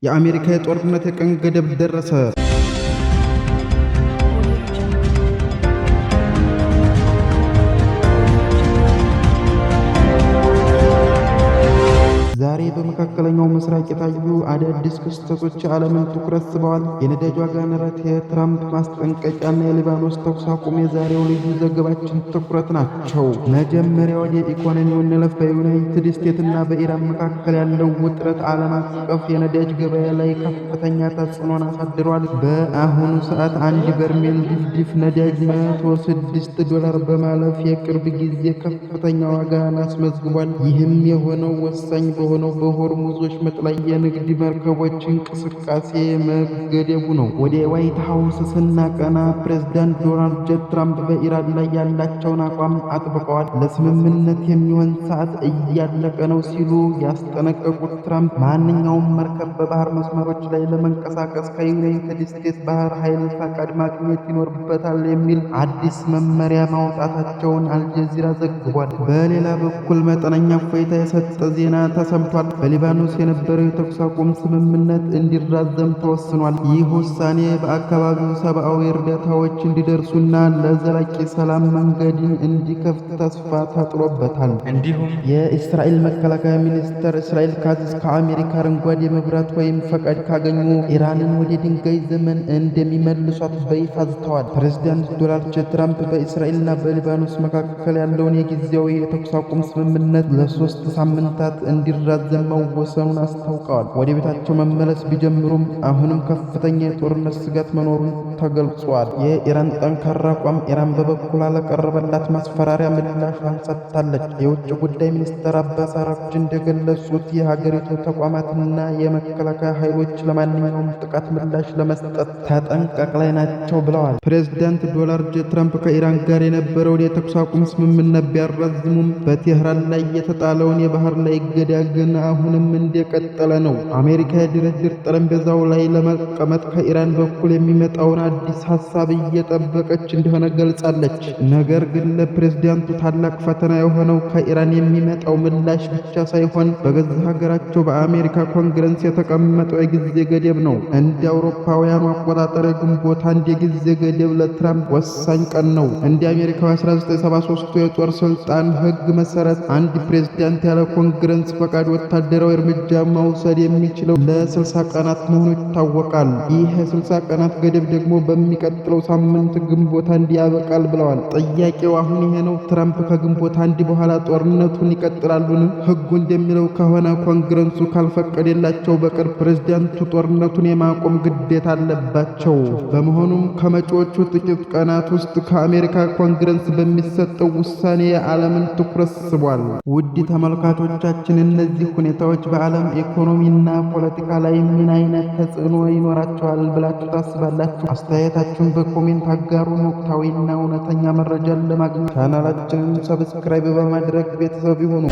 የአሜሪካ የጦርነት የቀን ገደብ ደረሰ። ዛሬ በመካከለኛው ምስራቅ የታዩ አዳዲስ ክስተቶች የዓለምን ትኩረት ስበዋል። የነዳጅ ዋጋ ንረት፣ የትራምፕ ማስጠንቀቂያና የሊባኖስ ተኩስ አቁም የዛሬው ልዩ ዘገባችን ትኩረት ናቸው። መጀመሪያ ወደ ኢኮኖሚው እንለፍ። በዩናይትድ ስቴትስና በኢራን መካከል ያለው ውጥረት ዓለም አቀፍ የነዳጅ ገበያ ላይ ከፍተኛ ተጽዕኖን አሳድሯል። በአሁኑ ሰዓት አንድ በርሜል ድፍድፍ ነዳጅ $106 በማለፍ የቅርብ ጊዜ ከፍተኛ ዋጋን አስመዝግቧል። ይህም የሆነው ወሳኝ በሆነው በሆርሙዝ ወሽመጥ ላይ የንግድ መርከቦች እንቅስቃሴ መገደቡ ነው። ወደ ዋይት ሀውስ ስናቀና ፕሬዝዳንት ዶናልድ ጄ ትራምፕ በኢራን ላይ ያላቸውን አቋም አጥብቀዋል። ለስምምነት የሚሆን ሰዓት እያለቀ ነው ሲሉ ያስጠነቀቁት ትራምፕ ማንኛውም መርከብ በባህር መስመሮች ላይ ለመንቀሳቀስ ከዩናይትድ ስቴትስ ባህር ኃይል ፈቃድ ማግኘት ይኖርበታል የሚል አዲስ መመሪያ ማውጣታቸውን አልጀዚራ ዘግቧል። በሌላ በኩል መጠነኛ እፎይታ የሰጠ ዜና ተሰምቷል። በሊባኖስ የነበረው የተኩስ አቁም ስምምነት እንዲራዘም ተወስኗል። ይህ ውሳኔ በአካባቢው ሰብአዊ እርዳታዎች እንዲደርሱና ለዘላቂ ሰላም መንገድን እንዲከፍት ተስፋ ተጥሎበታል። እንዲሁም የእስራኤል መከላከያ ሚኒስትር እስራኤል ካትዝ ከአሜሪካ አረንጓዴ መብራት ወይም ፈቃድ ካገኙ ኢራንን ወደ ድንጋይ ዘመን እንደሚመልሷት በይፋ ዝተዋል። ፕሬዚዳንት ዶናልድ ጄ ትራምፕ በእስራኤልና በሊባኖስ መካከል ያለውን የጊዜያዊ የተኩስ አቁም ስምምነት ለ3 ሳምንታት እንዲራዘም መወሰኑን አስታውቀዋል። ወደ ቤታቸው መመለስ ቢጀምሩም አሁንም ከፍተኛ የጦርነት ስጋት መኖሩን ተገልጿል። የኢራን ጠንካራ አቋም። ኢራን በበኩሏ ለቀረበላት ማስፈራሪያ ምላሿን ሰጥታለች። የውጭ ጉዳይ ሚኒስትር አባስ አራግቺ እንደገለጹት የሀገሪቱ ተቋማትና የመከላከያ ኃይሎች ለማንኛውም ጥቃት ምላሽ ለመስጠት ተጠንቀቅ ላይ ናቸው ብለዋል። ፕሬዝዳንት ዶናልድ ጄ ትራምፕ ከኢራን ጋር የነበረውን የተኩስ አቁም ስምምነት ቢያራዝሙም በቴህራን ላይ የተጣለውን የባህር ላይ እገዳ ግን አሁንም እንደቀጠለ ነው። አሜሪካ የድርድር ጠረጴዛው ላይ ለመቀመጥ ከኢራን በኩል የሚመጣውን አዲስ ሀሳብ እየጠበቀች እንደሆነ ገልጻለች። ነገር ግን ለፕሬዝዳንቱ ታላቅ ፈተና የሆነው ከኢራን የሚመጣው ምላሽ ብቻ ሳይሆን በገዛ ሀገራቸው በአሜሪካ ኮንግረስ የተቀመጠው የጊዜ ገደብ ነው። እንደ አውሮፓውያኑ አቆጣጠር የግንቦት 1 የጊዜ ገደብ ለትራምፕ ወሳኝ ቀን ነው። እንደ አሜሪካው 1973 የጦር ስልጣን ሕግ መሰረት አንድ ፕሬዝዳንት ያለ ኮንግረስ ፈቃድ ወታደራዊ እርምጃ መውሰድ የሚችለው ለ60 ቀናት መሆኑ ይታወቃል። ይህ የ60 ቀናት ገደብ ደግሞ በሚቀጥለው ሳምንት ግንቦት 1 ያበቃል ብለዋል። ጥያቄው አሁን ይሄ ነው። ትራምፕ ከግንቦት 1 በኋላ ጦርነቱን ይቀጥላሉን? ሕጉ እንደሚለው ከሆነ ኮንግረሱ ካልፈቀደላቸው በቀር ፕሬዝዳንቱ ጦርነቱን የማቆም ግዴታ አለባቸው። በመሆኑም ከመጪዎቹ ጥቂት ቀናት ውስጥ ከአሜሪካ ኮንግረስ በሚሰጠው ውሳኔ የዓለምን ትኩረት ስቧል። ውድ ተመልካቾቻችን፣ እነዚህ ሁኔታዎች በዓለም ኢኮኖሚና ፖለቲካ ላይ ምን አይነት ተጽዕኖ ይኖራቸዋል ብላችሁ ታስባላችሁ? አስተያየታችሁን በ comment አጋሩን። ወቅታዊና እውነተኛ መረጃን ለማግኘት ቻናላችንን subscribe በማድረግ ቤተሰብ ይሁኑ።